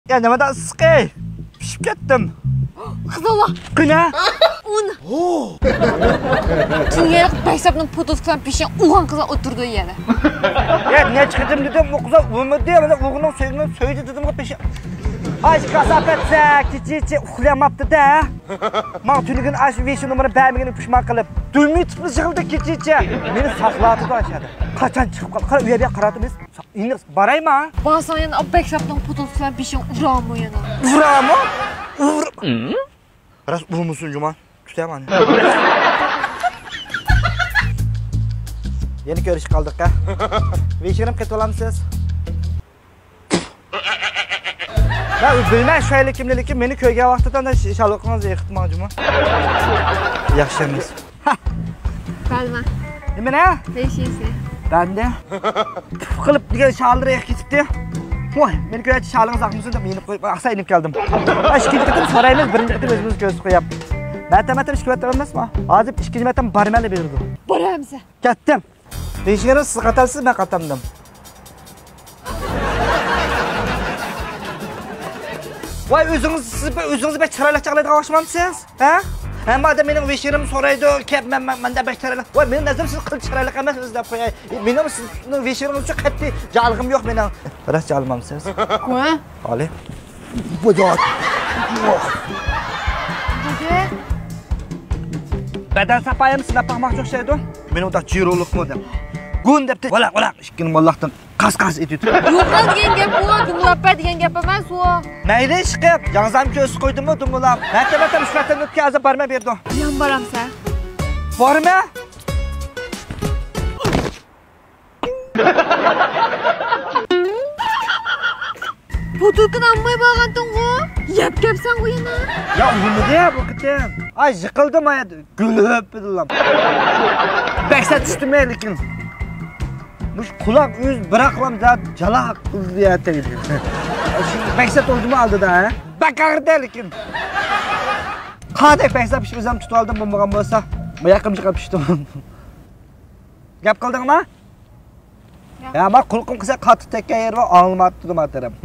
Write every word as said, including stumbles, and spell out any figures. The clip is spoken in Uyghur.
يا نېمىدا ئىسسىقى؟ پىشىپ كەتتىم. قىزىللا. قېنى؟ ئۇن. تۈنگەن بەكسەپنىڭ پوتوسكىلار پىشىپ ئۇغان قىزلار ئولتۇرىدۇ يەردە. يا نەچچە قېتىم دېدىم، ئۇ قىزلار ئۇنىمىدى، مانا ئۇغىنىڭ سۆيگىنىنى سۆيدى دېدىمغۇ پىشىپ. ئاش كاساپەتسە، كېچىچە ئۇخلىيالماپتۇ-دە. ماڭا تۈنۈگۈن ئاش ۋېشى نومۇرى بەرمىگىنى پۇشمان قىلىپ، دۈم يېتىپلا يىغلىدى كېچىچە. مېنى ساقلاۋاتىدۇ ئاشادا. قاچان چىقىپ قال-، قارا، ئۇ يەرگە قاراتىمىز. ئېنىق بارايما؟ بارساڭ يەنە ئاببەكسەپنىڭ پوتوسكىلار بېشىڭ ئۇرامۇ يەنە؟ ئۇرامۇ؟ ئۇر-، راست ئۇرمىسۇن جۇما. كۈتەمەن. يەنە كۆرۈشۈپ قالدۇق-ھە. ۋېشىرىم قېتىۋالامسىز؟ مەن بىلمەن شۇ ئەيلى كىملىكى، مېنى كۆرگەن ۋاقتىدا شالىقىڭىز يېقىتماڭ جۇما. ياخشى ئەمەس. بەلما. نېمە نە؟ بەشىنچى. بەندە. پۇف قىلىپ دېگەن شاللىرى ئېقىپ كېتىپتۇ. ۋاي، مېنى كۆرۈۋەتتى، شالىڭىز ئاقمىسۇن دەپ يېنىپ قويۇپ، ئاقسا ئېلىپ كەلدىم. ھە، ئىككىنچى قېتىم سورايمىز، بىرىنچى قېتىم ئۆزىمىز كۆرسىتىپ قوياپ. مەتەم مەتەم ئىككى مەتەم ئەمەسمۇ؟ ھازىر ئىككىنچى مەتەم بارىمەن دەپ بېرىدۇ. بارامسەن؟ كەتتىم. دېيىشىڭىز سىز قاتامسىز، مەن قاتامدىم. ۋاي، ئۆزىڭىز، سىز بە-، ئۆزىڭىزنى بەك چىرايلىق چاغلايدىغان ئوخشىمامسىز؟ ھە؟ ھەممە ئادەم مېنىڭ ۋېشىرىمنى سورايدۇ، كەپ، مەن، مەن، مەندە بەك چىرايلىق. ۋاي، مېنىڭ نەزىرىم سىز قىلچە چىرايلىق ئەمەسمىز دەپ قوياي. مېنىڭ سىزنىڭ ۋېشىرىڭىز ئۈچۈن قەتئىي جانلىقىم يوق مېنىڭ. راست جانلىمامسىز؟ كويا. ئالى. بۇ جاۋاب. بەدەن ساپايىم سىناپ باقماقچى ئوخشايدۇ. مېنىڭ ئۇنداق جىرولۇقمۇ دەپ. گۇن دەپتۇ. ۋالاق، ۋالاق. ئىككىنى موللاقتىن قاس-قاس ئېتىۋېتىپ. يوق دېگەن گەپ ئۇ، دۇمبىلاپ بەر دېگەن گەپ ئەمەس ئۇ. مەيلى ئىشقىلىپ، ياڭزام كۆرسە قويدۇممۇ دۇمبىلاپ. مەتەم، مەتەم، شۇ مەتەمدىن كېيىن ھازىر بارماي بېرىدۇ. يان بارامسەن؟ بارما. بوتۇلكىنى ئالماي بارغانتىڭغۇ؟ يەپ كەپسەنغۇ يەنە. يا، ئۇرمىدى بۇ قېتىم. ئاي، يىقىلدىم ھايات. گۈلۈپ بىللام. بەك سەت چۈشتىمەن لېكىن. مۇشۇ قۇلاق ئۆز بىراقلام زات جالا قىلدى يا تەگدى. بەك سەت بولدىمۇ ئالدىدا، ھە؟ بەك ئاغرىدى لېكىن. قادەك بەك سەت پىشىپ ئۆزۈم تۇتۇۋالدىم بولمىغان بولسا. بۇ ياقىم چىقىپ چۈشتۈم. گەپ قىلدىڭما؟ ياق. يا، ما قۇلىقىم قىسا قاتتىق تەگكەن يېرى بار، ئاڭلىماپتىدىم ئاتىرىم.